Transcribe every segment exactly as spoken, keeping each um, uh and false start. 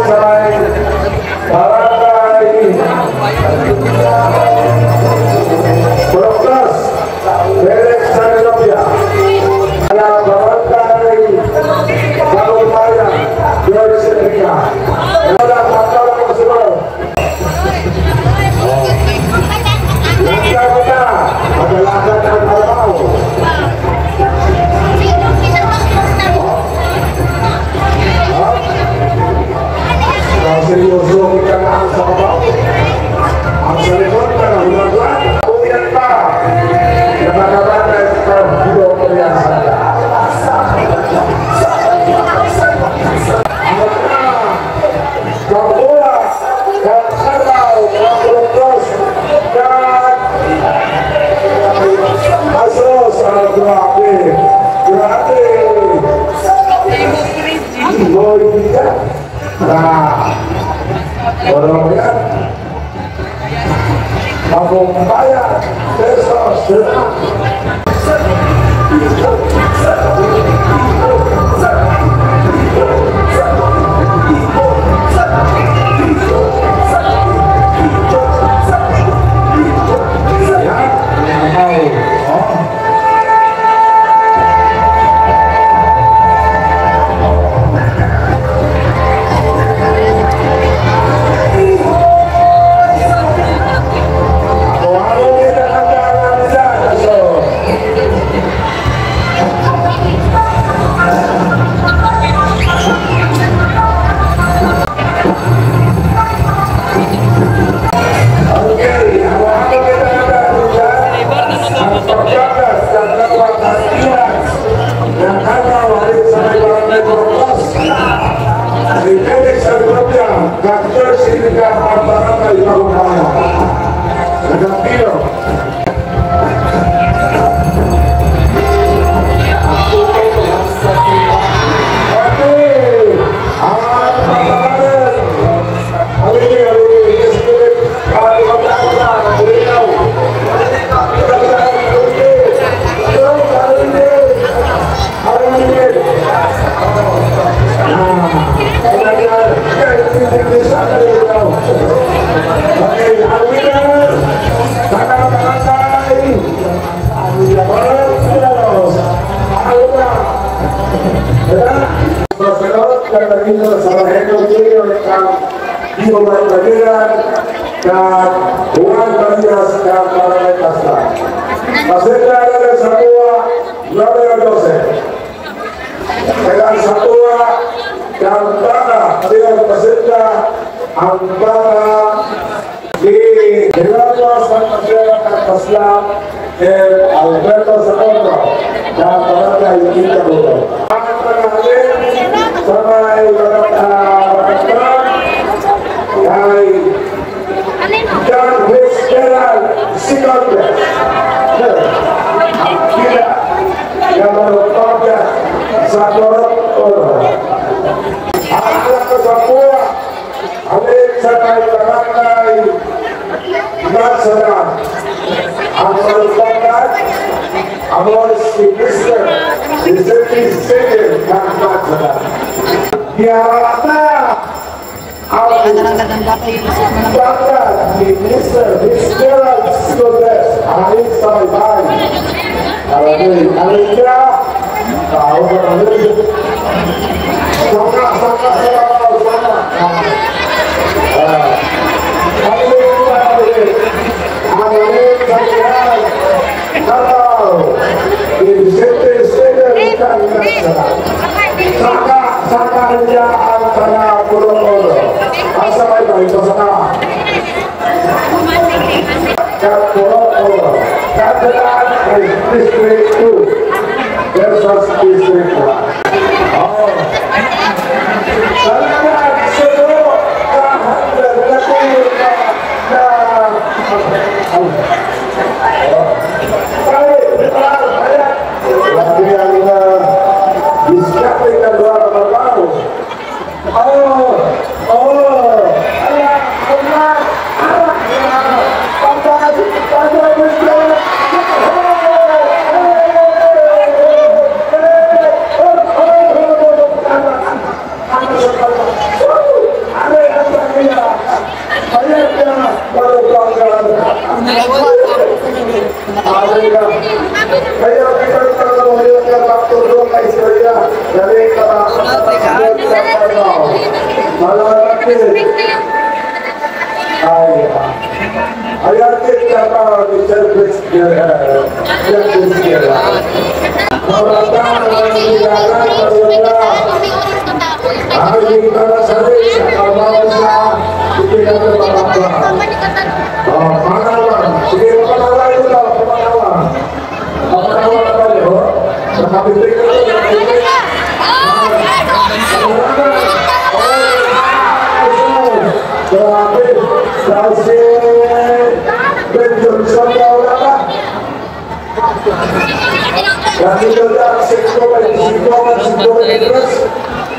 Barangay Purok Dos, Felix Sanilopia. Barangay Bagong Bayan, George Enriquez. Wala, wala, wala, wala. Ang seryoso kita nga ang sa kabaw. Ang sa likod na nahulagwan. Uyan pa. Nakakabatay sa kabulo kaya sa Ang Kabuwa, kang Saraw, kang Burgos, kang Asos, ah, grabe. Grabe. Boy, bigat. Ah. Orang yan. Bagong Bayan, Quezon City. Sacerdote Carmelita Sargento Junior kang Guido Valera, kang Juan Marías, kang Barangay Tasla. Pasenta ang satua, Gloria Joseph. Kang satua, kang Tata, Marías, pasenta, ang Tata, Di Gerardo San Mateo Tasla, el Alberto Zacondo, kang Barangay Quinta Buto. Ang pangalan sa may barangay, kay John Fitzgerald Second. Ang pila, kang Barangay Pabia, sa Corot, Oro. Ang anak ko sa buwa, Ang sa may barangay Matsara. Ang malumbangan, amo si Mister Vicente Senior kang Matsara. Diara na ang bata ni Mister Fitzgerald Scotes, ang sa may bay. Aray, aray ka. Tao ka na rin. Saka, saka, saka, saka. Ah. Aray, aray. Aray, saka. Tao. Vicente Senior, saka, saka. Saka, saka, ya, ang taga Purok Oro. Asa may bay, saka. Kang Purok Oro. Kang District two versus District one. Oh.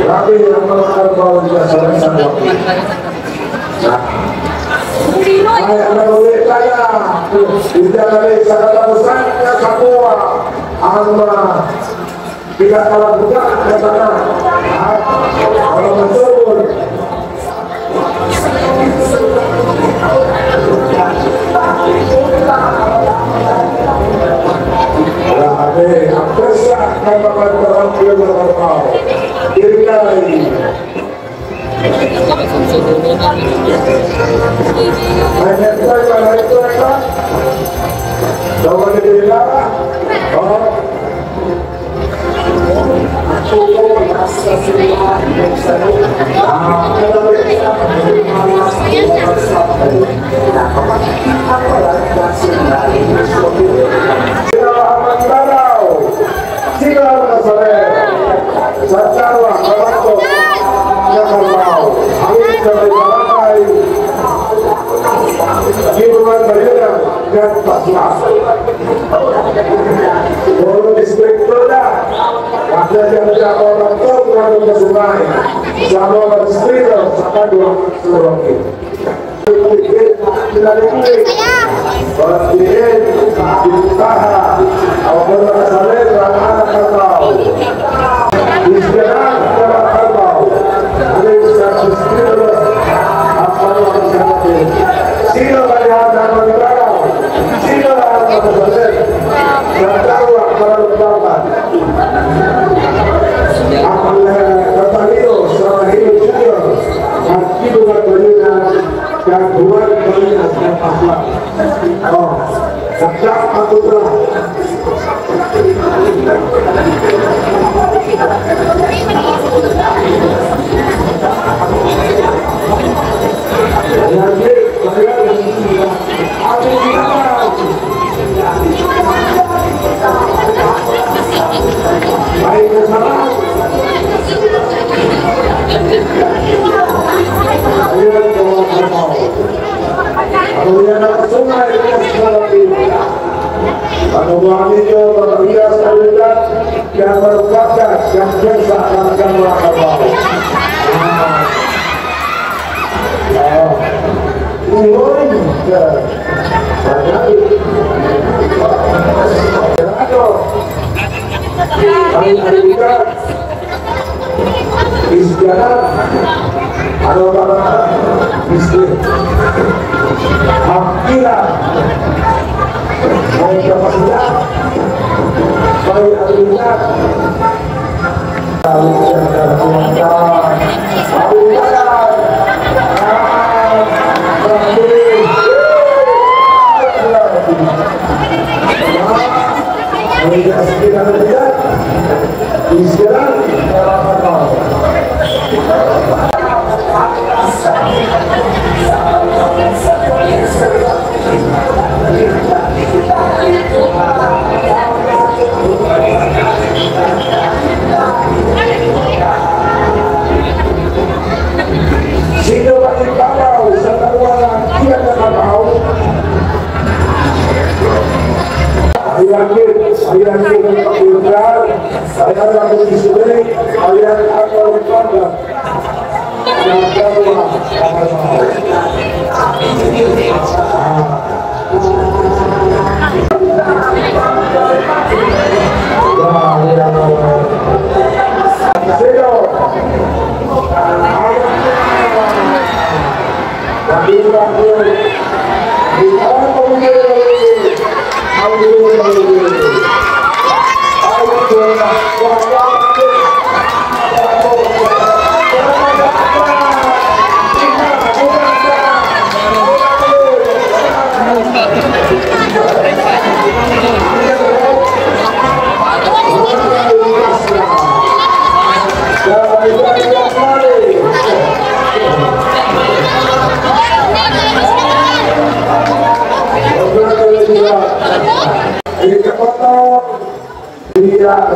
Grabe ang mga karbao nga sa lansang wakil. Nah. Ay, ang nagulita na. Hindi na rin sa katapusan nga kakuha ang mga pinakalambutan nga tanan. Ha? Ang mga tubod. Grabe, ang pwersa ng mga taong piyong na trabaho. Diri kay. Ay, neto, ay, neto, ay, neto. Daw, ano, diri na? Oh. Distrito na. Kada dyan dyan orang to, kurang kasunay. Sa mga distrito, sa kadwa, sa Roque. Para diin, diputaha, o mga kasalit, ang anak ng tao. Isyanan, mga karbao. Ano yung sa distrito, ang mga kasalit? Sino kaya ang mga tao? Sino ang mga kasalit? Ang tao, ang mga tao. Ang, eh, Natalino, Sarahino Junior, at Kino Magdalena, kag Juan Balinas, kag Pascual. Oh, kag Jack Patutra. Ayan, ayan. Ano buhaton ninyo, mga Riyas, komunidad, kaya marupakan, kaya piyansa, kaya mga karbao. Ah. Ah. Uy, ka. Ay, ay, ay. Isyanan. Ano ba ba? Isyanan. Hapila. May kapasidad. May abilidad. Sino ba ang ibabaw sa tawanan iya nga kabaw? Ayan, ayan, ayan, ayan, ayan, ayan, ayan.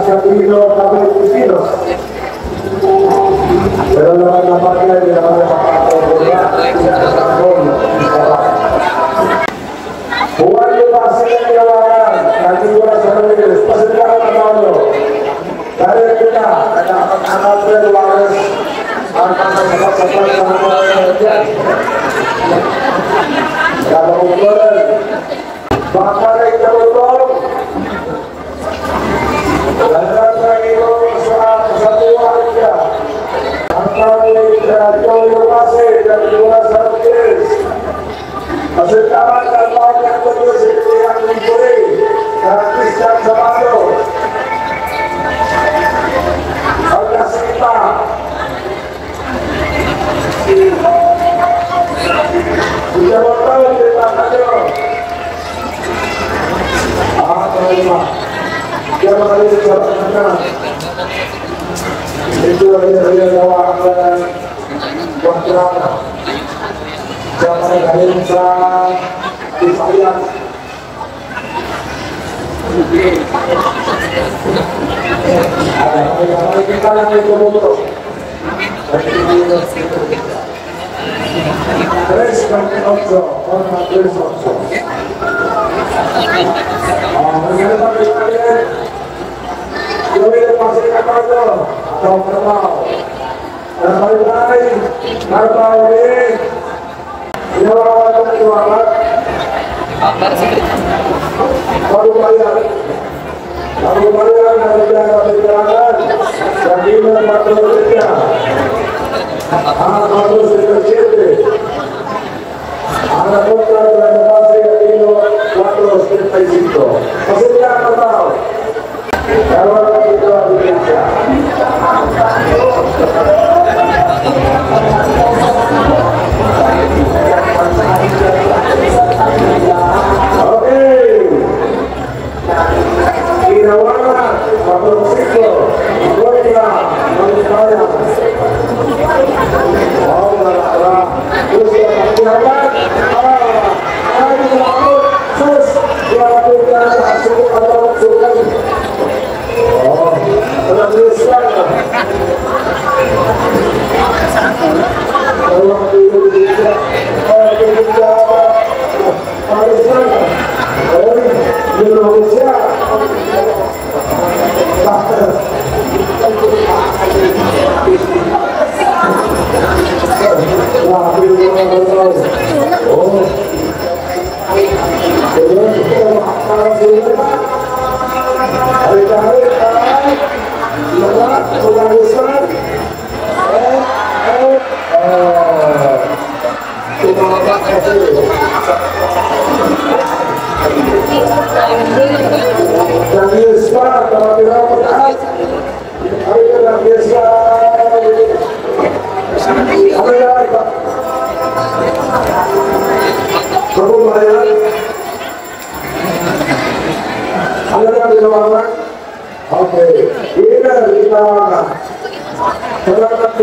Pero la van a pagar y la van a pagar por borrar. Juan de Barcelona, la van a, la figura de San Luis, pasa el carro a Pablo. Dale, pega, acá, acá, tres lugares. Acá, acá, acá, acá, acá. Ya, vamos, corre. Baja el carro. Tres cuarenta y ocho, forma tres ocho. Ah, A la contra de la Numancia vino cuatro setenta y cinco. Así que ha anotado. Ok. Irawana, Patroncito, Goya, Manizales. Ahora la, la, busca la, la, la, ay, la, sus, ya, ya, ya, su, su, su, oh, la, la, la, la, Okay, winner, Irawana. Salamat,